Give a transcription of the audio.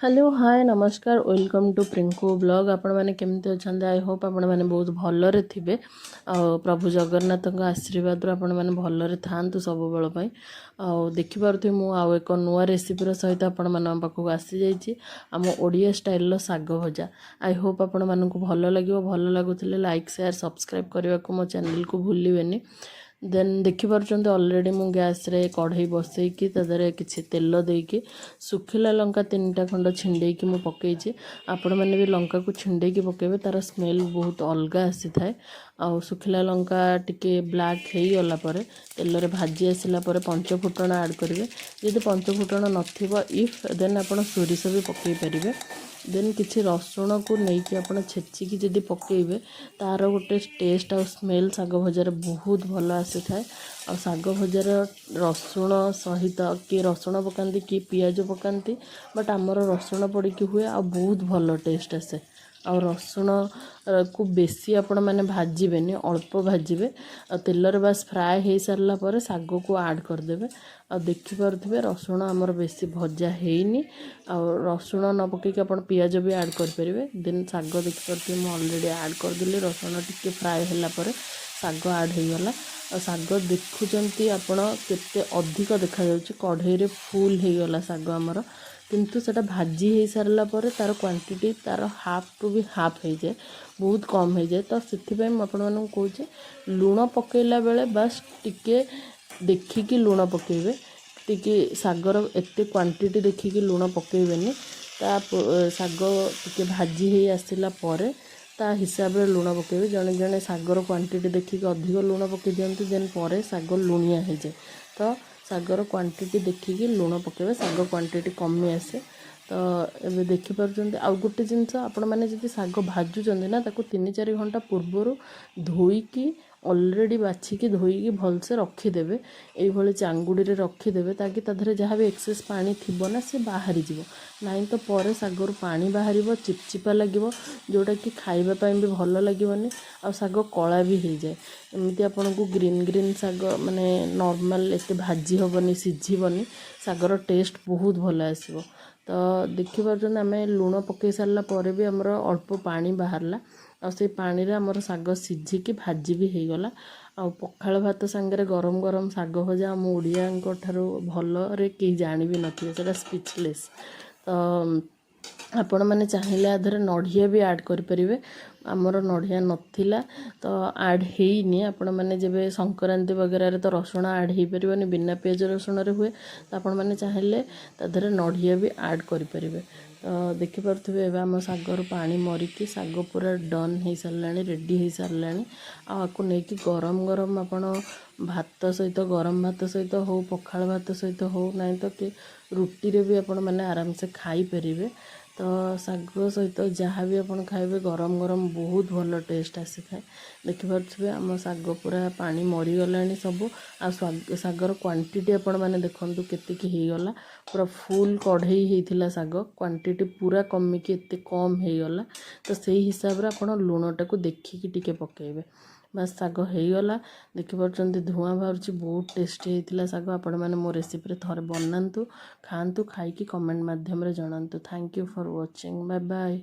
Hello, ହାଏ, ନମସ୍କାର। Welcome to Prinku blog. ଆପଣମାନେ କେମିତି ଅଛନ୍ତି? I Hope ଆପଣମାନେ ବହୁତ ଭଲରେ ଥିବେ ଆଉ ପ୍ରଭୁ ଜଗନ୍ନାଥଙ୍କ ଆଶୀର୍ବାଦରୁ ଆପଣମାନେ ଭଲରେ ଥାଆନ୍ତୁ ସବୁବେଳ ପାଇଁ। ଆଉ ଦେଖିପାରୁଥିବେ, ମୁଁ ଆଉ ଏକ ନୂଆ ରେସିପିର ସହିତ ଆପଣମାନଙ୍କ ପାଖକୁ ଆସିଯାଇଛି, ଆମ ଓଡ଼ିଆ ଷ୍ଟାଇଲର ଶାଗ ଭଜା। I Hope ଆପଣମାନଙ୍କୁ ଭଲ ଲାଗିବ। ଭଲ ଲାଗୁଥିଲେ ଲାଇକ୍, ସେୟାର, ସବସ୍କ୍ରାଇବ୍ କରିବାକୁ ମୋ ଚ୍ୟାନେଲକୁ ଭୁଲିବେନି। ଦେନ୍ ଦେଖିପାରୁଛନ୍ତି, ଅଲରେଡ଼ି ମୁଁ ଗ୍ୟାସ୍ରେ କଢ଼େଇ ବସେଇକି ତା ଦେହରେ କିଛି ତେଲ ଦେଇକି ଶୁଖିଲା ଲଙ୍କା ତିନିଟା ଖଣ୍ଡ ଛିଣ୍ଡେଇକି ମୁଁ ପକେଇଛି। ଆପଣମାନେ ବି ଲଙ୍କାକୁ ଛିଣ୍ଡେଇକି ପକେଇବେ, ତା'ର ସ୍ମେଲ୍ ବହୁତ ଅଲଗା ଆସିଥାଏ। ଆଉ ଶୁଖିଲା ଲଙ୍କା ଟିକେ ବ୍ଲାକ୍ ହେଇଗଲା ପରେ, ତେଲରେ ଭାଜି ଆସିଲା ପରେ ପଞ୍ଚ ଫୁଟଣ ଆଡ଼୍ କରିବେ। ଯଦି ପଞ୍ଚ ଫୁଟଣ ନଥିବ if, ଦେନ୍ ଆପଣ ସୋରିଷ ବି ପକେଇ ପାରିବେ। ଦେନ୍ କିଛି ରସୁଣକୁ ନେଇକି ଆପଣ ଛେଚିକି ଯଦି ପକେଇବେ, ତା'ର ଗୋଟେ ଟେଷ୍ଟ ଆଉ ସ୍ମେଲ୍ ଶାଗ ଭଜାରେ ବହୁତ ଭଲ ଆସିଥାଏ। ଆଉ ଶାଗ ଭଜାର ରସୁଣ ସହିତ କିଏ ରସୁଣ ପକାନ୍ତି, କିଏ ପିଆଜ ପକାନ୍ତି, ବଟ୍ ଆମର ରସୁଣ ପଡ଼ିକି ହୁଏ ଆଉ ବହୁତ ଭଲ ଟେଷ୍ଟ ଆସେ। ଆଉ ରସୁଣକୁ ବେଶୀ ଆପଣମାନେ ଭାଜିବେନି, ଅଳ୍ପ ଭାଜିବେ। ଆଉ ତେଲରେ ବାସ୍ ଫ୍ରାଏ ହେଇସାରିଲା ପରେ ଶାଗକୁ ଆଡ଼୍ କରିଦେବେ। ଆଉ ଦେଖିପାରୁଥିବେ, ରସୁଣ ଆମର ବେଶୀ ଭଜା ହେଇନି। ଆଉ ରସୁଣ ନ ପକେଇକି ଆପଣ ପିଆଜ ବି ଆଡ଼୍ କରିପାରିବେ। ଦେନ୍ ଶାଗ ଦେଖିପାରୁଥିବେ, ମୁଁ ଅଲରେଡ଼ି ଆଡ଼୍ କରିଦେଲି। ରସୁଣ ଟିକେ ଫ୍ରାଏ ହେଲା ପରେ ଶାଗ ଆଡ଼୍ ହେଇଗଲା। ଆଉ ଶାଗ ଦେଖୁଛନ୍ତି ଆପଣ, କେତେ ଅଧିକ ଦେଖାଯାଉଛି। କଢ଼େଇରେ ଫୁଲ୍ ହେଇଗଲା ଶାଗ ଆମର। କିନ୍ତୁ ସେଇଟା ଭାଜି ହେଇସାରିଲା ପରେ ତା'ର କ୍ୱାଣ୍ଟିଟି ତା'ର ହାଫ୍ ଟୁ ବି ହାଫ୍ ହେଇଯାଏ, ବହୁତ କମ୍ ହେଇଯାଏ। ତ ସେଥିପାଇଁ ମୁଁ ଆପଣମାନଙ୍କୁ କହୁଛି, ଲୁଣ ପକାଇଲା ବେଳେ ବାସ୍ ଟିକେ ଦେଖିକି ଲୁଣ ପକାଇବେ। ଟିକେ ଶାଗର ଏତେ କ୍ୱାଣ୍ଟିଟି ଦେଖିକି ଲୁଣ ପକାଇବେନି। ତା ଶାଗ ଟିକେ ଭାଜି ହେଇ ଆସିଲା ପରେ ତା ହିସାବରେ ଲୁଣ ପକାଇବେ। ଜଣେ ଜଣେ ଶାଗର କ୍ୱାଣ୍ଟିଟି ଦେଖିକି ଅଧିକ ଲୁଣ ପକାଇ ଦିଅନ୍ତି, ଦେନ୍ ପରେ ଶାଗ ଲୁଣିଆ ହେଇଯାଏ। ତ ଶାଗର କ୍ୱାଣ୍ଟିଟି ଦେଖିକି ଲୁଣ ପକାଇବେ, ଶାଗ କ୍ୱାଣ୍ଟିଟି କମି ଆସେ। ତ ଏବେ ଦେଖିପାରୁଛନ୍ତି। ଆଉ ଗୋଟେ ଜିନିଷ, ଆପଣମାନେ ଯଦି ଶାଗ ଭାଜୁଛନ୍ତି ନା, ତାକୁ 3-4 ଘଣ୍ଟା ପୂର୍ବରୁ ଧୋଇକି, ଅଲରେଡ଼ି ବାଛିକି ଧୋଇକି ଭଲସେ ରଖିଦେବେ। ଏଇଭଳି ଚାଙ୍ଗୁଡ଼ିରେ ରଖିଦେବେ, ତାକି ତା ଦେହରେ ଯାହା ବି ଏକ୍ସେସ୍ ପାଣି ଥିବ ନା, ସେ ବାହାରିଯିବ। ନାହିଁ ତ ପରେ ଶାଗରୁ ପାଣି ବାହାରିବ, ଚିପଚିପା ଲାଗିବ, ଯେଉଁଟାକି ଖାଇବା ପାଇଁ ବି ଭଲ ଲାଗିବନି ଆଉ ଶାଗ କଳା ବି ହେଇଯାଏ। ଏମିତି ଆପଣଙ୍କୁ ଗ୍ରୀନ୍ ଗ୍ରୀନ୍ ଶାଗ, ମାନେ ନର୍ମାଲ୍, ଏତେ ଭାଜି ହେବନି, ସିଝିବନି, ଶାଗର ଟେଷ୍ଟ ବହୁତ ଭଲ ଆସିବ। ତ ଦେଖିପାରୁଛନ୍ତି, ଆମେ ଲୁଣ ପକାଇ ସାରିଲା ପରେ ବି ଆମର ଅଳ୍ପ ପାଣି ବାହାରିଲା ଆଉ ସେଇ ପାଣିରେ ଆମର ଶାଗ ସିଝିକି ଭାଜି ବି ହେଇଗଲା। ଆଉ ପଖାଳ ଭାତ ସାଙ୍ଗରେ ଗରମ ଗରମ ଶାଗ ଭଜା, ଆମ ଓଡ଼ିଆଙ୍କ ଠାରୁ ଭଲରେ କେହି ଜାଣି ବି ନଥିବେ। ସେଇଟା ସ୍ପିଚଲେସ୍। ତ ଆପଣମାନେ ଚାହିଁଲେ ଆ ଦେହରେ ନଡ଼ିଆ ବି ଆଡ଼୍ କରିପାରିବେ। ଆମର ନଡ଼ିଆ ନଥିଲା ତ ଆଡ଼୍ ହେଇନି। ଆପଣମାନେ ଯେବେ ସଂକ୍ରାନ୍ତି ବଗେରାରେ ତ ରସୁଣ ଆଡ଼୍ ହେଇପାରିବନି, ବିନା ପିଆଜ ରସୁଣରେ ହୁଏ। ତ ଆପଣମାନେ ଚାହିଁଲେ ତା ଦେହରେ ନଡ଼ିଆ ବି ଆଡ଼୍ କରିପାରିବେ। ତ ଦେଖିପାରୁଥିବେ, ଏବେ ଆମ ଶାଗରୁ ପାଣି ମରିକି ଶାଗ ପୁରା ଡନ୍ ହେଇସାରିଲାଣି, ରେଡ଼ି ହେଇସାରିଲାଣି। ଆଉ ଆକୁ ନେଇକି ଗରମ ଗରମ ଆପଣ ଭାତ ସହିତ, ଗରମ ଭାତ ସହିତ ହଉ, ପଖାଳ ଭାତ ସହିତ ହଉ, ନାହିଁ ତ କି ରୁଟିରେ ବି ଆପଣମାନେ ଆରାମସେ ଖାଇପାରିବେ। ତ ଶାଗ ସହିତ ଯାହା ବି ଆପଣ ଖାଇବେ, ଗରମ ଗରମ ବହୁତ ଭଲ ଟେଷ୍ଟ ଆସିଥାଏ। ଦେଖିପାରୁଥିବେ, ଆମ ଶାଗ ପୁରା ପାଣି ମରିଗଲାଣି ସବୁ। ଆଉ ଶାଗର କ୍ୱାଣ୍ଟିଟି ଆପଣମାନେ ଦେଖନ୍ତୁ କେତିକି ହେଇଗଲା। ପୁରା ଫୁଲ୍ କଢ଼େଇ ହେଇଥିଲା ଶାଗ, କ୍ୱାଣ୍ଟିଟି ପୁରା କମିକି ଏତେ କମ୍ ହେଇଗଲା। ତ ସେଇ ହିସାବରେ ଆପଣ ଲୁଣଟାକୁ ଦେଖିକି ଟିକେ ପକାଇବେ। ବାସ୍, ଶାଗ ହେଇଗଲା। ଦେଖିପାରୁଛନ୍ତି, ଧୂଆଁ ବାହାରୁଛି। ବହୁତ ଟେଷ୍ଟି ହେଇଥିଲା ଶାଗ। ଆପଣମାନେ ମୋ ରେସିପିରେ ଥରେ ବନାନ୍ତୁ, ଖାଆନ୍ତୁ, ଖାଇକି କମେଣ୍ଟ ମାଧ୍ୟମରେ ଜଣାନ୍ତୁ। Thank you for watching. Bye bye.